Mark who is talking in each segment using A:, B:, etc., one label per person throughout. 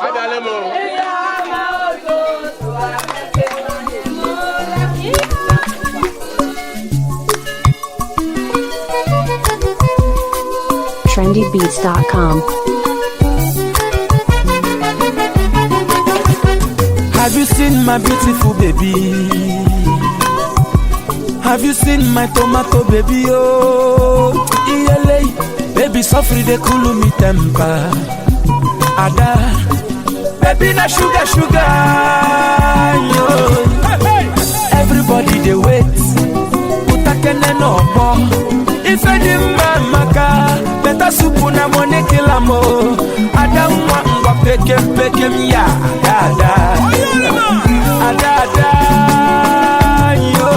A: Abịala m o.
B: trendybeats.com.
C: Have you seen my beautiful baby? Have you seen my tomato baby? Oh, iyele, baby, suffer dey cool me temper. Ada, baby, na sugar, sugar. Yo. Everybody dey wait. Utakene no more. Ife dị mma maka better soup na money kill am o. Ada nwa ngwa pekem pekem ya ada ada. Ada ada yo.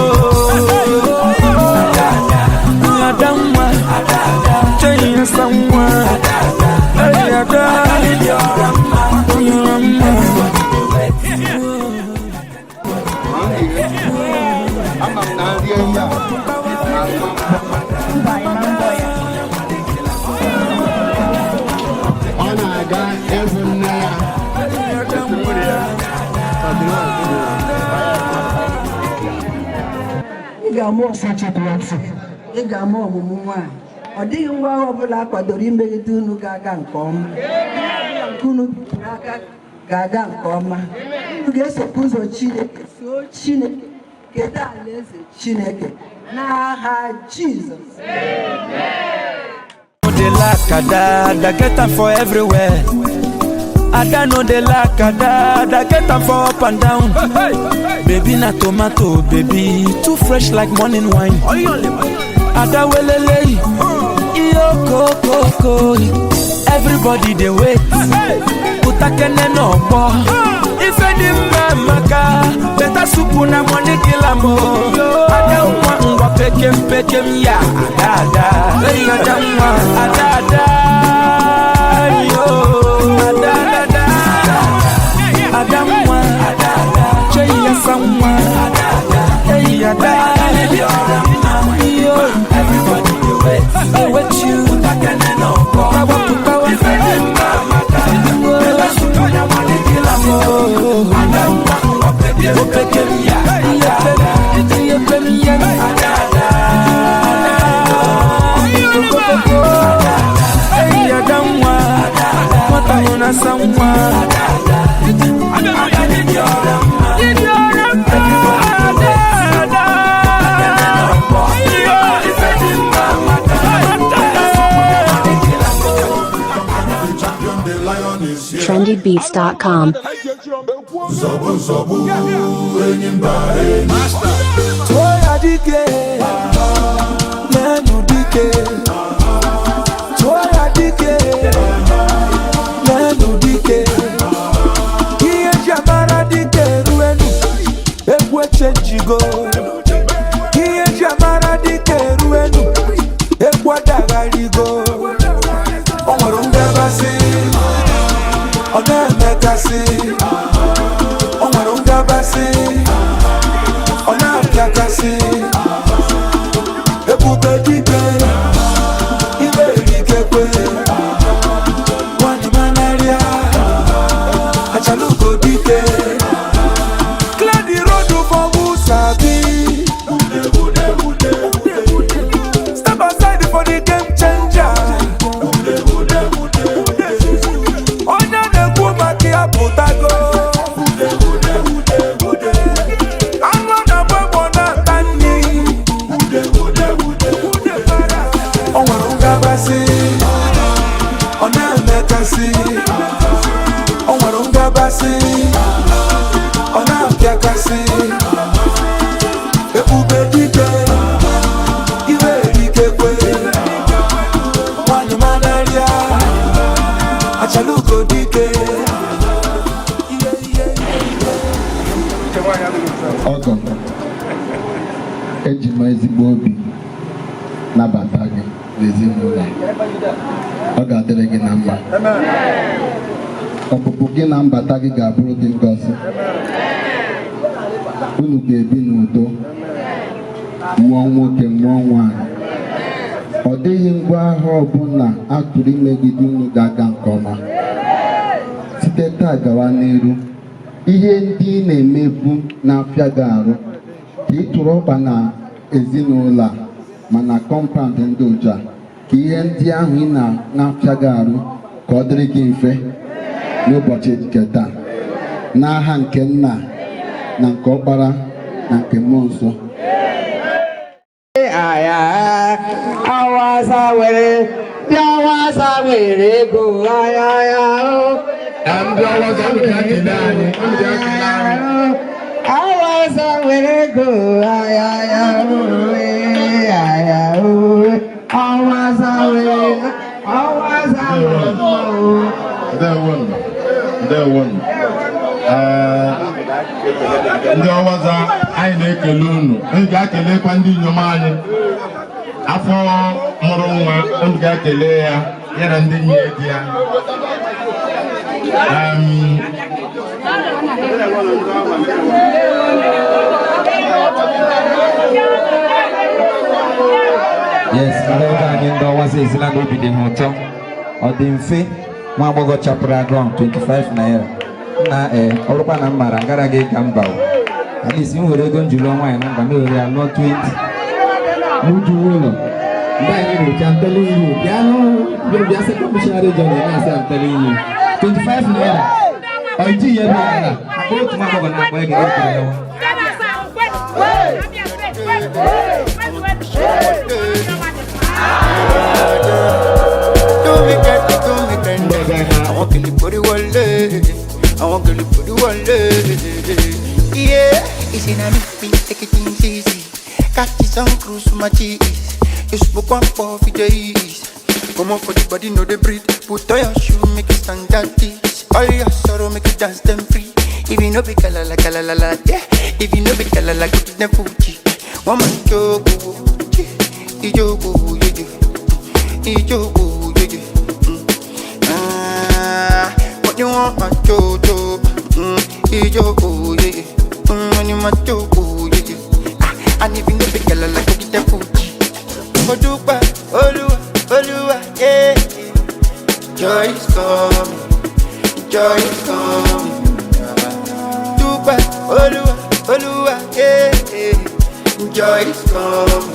C: Ada ada. Ada nwa. Ada ada. Chenye sa nwa. Ada ada. Hey, ada. Ada mma.
A: Ama m na nri ehi a na-atọ. Ọ na-aga ịhụ nne ya.
D: Ị ga-amụ ọsachapụlatị, ị ga-amụ ọmụmụ nwaanyị. Ọ dịghị ngwa agha ọbụla a kwadoro imegide unu ga-aga nke ọma. Nke unu bipụrụ aka ga-aga nke ọma. Unu ga-esokwa ụzọ Chineke, soo Chineke, keta alaeze Chineke n'aha Jizọs.
C: No dey lack ada, ada get am for everywhere. Ada no dey lack ada, ada get am for up and down. Baby na tomato, baby too fresh like morning wine. Ada welele, iyo kokoko. Everybody dey wait. Utakene no gbọ́. Ife dị mma maka better soup na money kill am o. Ada nwa ngwa pekem pekem ya ada ada. Hey, ada nwa ada ada yo. Ada ada ada nwa ada ada. Cheyi ya sa nwa ada ada. Hey, ada yo. Everybody dey wait, dey wait you. Utakene no gbọ́. Putawa putawa. Ife dị mma maka better soup na money kill am o. Ada nwa ngwa pekem pekem ya ada ada. Iye pem ya ada ada. Hey, ada nwa, nwata mụ na asa nwa. Ada dị ọra mma. Everybody dey wait. Ife dị mma maka
E: Champion, the lion is here.
B: trendybeats.com.
E: Nzọgbu nzọgbu, enyi mba enyi.
C: Tụọ ya dike, n'enu dike. Tụọ ya dike, n'enu dike. Ihe eji amara dike eruenu, egwu echenjigo. Ihe eji amara dike eruenu, egwu adagharigo. O nwere ngabasị, ọ na-emekasị. O nwere ngabasị, ọ na-apịakasị. Ebube dike, ibe erikekwe. Nwanyị manarịa, achalugo dike. Clear the road for who sabi. Step aside for the game changer. Onye na-ekwu maka ya pụtago. Anụ na-agba egbe na-ata nri. O nwere ngabasị, ọ na-emekasị. O nwere ngabasị, ọ na-apịakasị. Ebube dike, iwe erikekwe. Nwanyị manarịa, achalugo dike.
F: Ọgọ, eji m ezigbo obi nabata gị n'ezinụlọ a. Ọ ga-adịrị gị na mma. Ọpụpụ gị na mbata gị ga-abụrụ gị ngọzi. Unu ga-ebi n'udo, mụọ nwoke, mụọ nwanyị. Ọ dịghị ngwa agha ọbụla a tụrụ imegide unu ga-aga nke ọma. Site taa gawa n'iru, ihe ndị ị na-emebu na-afịa gị arụ ka ị tụrụ ọkpa na ezinụlọ a, ma na compound ndị ụja, ka ihe ndị ahụ ị na-afịa gị arụ ka ọ dịrị gị mfe n'ụbọchị nke taa, n'aha nke Nna na nke Ọkpara na nke Mmụọ Nsọ.
A: Aya awasa were ndị awasa were ego aya ya o.
E: Ndị ọwaza, unu bịa kelee anyị, unu bịa kelee anyị.
A: Awasa were ego aya ya o, aya o. Awasa were, awasa were mma o.
E: Ndewonu, ndewonu. Ee, ndị ọwaza, anyị na-ekele unu. Unu ga-ekelekwa ndị inyom anyị afọ mụrụ nwa. Unu ga-ekele ya, ya na ndị nwunye di ya.
G: Yes, ndị ọgọ anyị, ndị ọwaza ezila na obi dị ha ụtọ. Ọ dị mfe nwa agbọghọ chapụrụ agụ 25 naira na ee ọrụkwa na m mara ngara gị ka mba o. At least m were ego m ji lụọ nwaanyị na mba m ewere ya lụọ 20 n'uju ụlọ mgbe anyị rụcha. I'm telling you, bịa hụ, bịa, bịa second missionary journey na-asị. I'm telling you, 25 naira ọ ji ya bịa na akpọrọ otu nwa agbọghọ na-akpọ ego e ya.
H: Do me get, do me get. Àwọn kìlì borí wọlé, àwọn kìlì borí wọlé. Yeah, it's in a me, take it easy. Catch some cruise for my cheese. You smoke one for days. Come on for the body, no they breathe. Put on your shoe, make it stand at this. All your sorrow, make it dance them free. If you no be kala la kala la la, yeah. If you no be kala la, give them Fuji. One man jogo, ijogo, yeah, ijogo, yeah. Ah, what you want, my jojo? Ijogo, yeah. When you my jogo, yeah. Ah, and if you no be kala la, give them Fuji. Odupa, Olúwa, Olúwa, yeah. Joy is coming, joy is coming. Dúpẹ́, Olúwa, Olúwa, yeah. Joy is coming.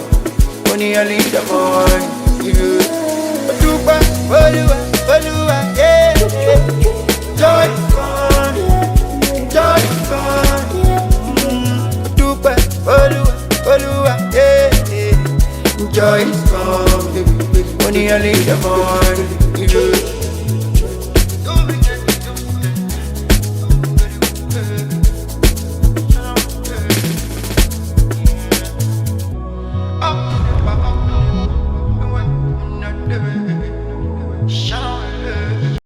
H: Only early in the morning, yeah. Dúpẹ́, Olúwa, Olúwa, yeah. Joy is coming, joy is coming. Dúpẹ́, Olúwa, Olúwa, yeah. Joy is coming. Only early in the morning.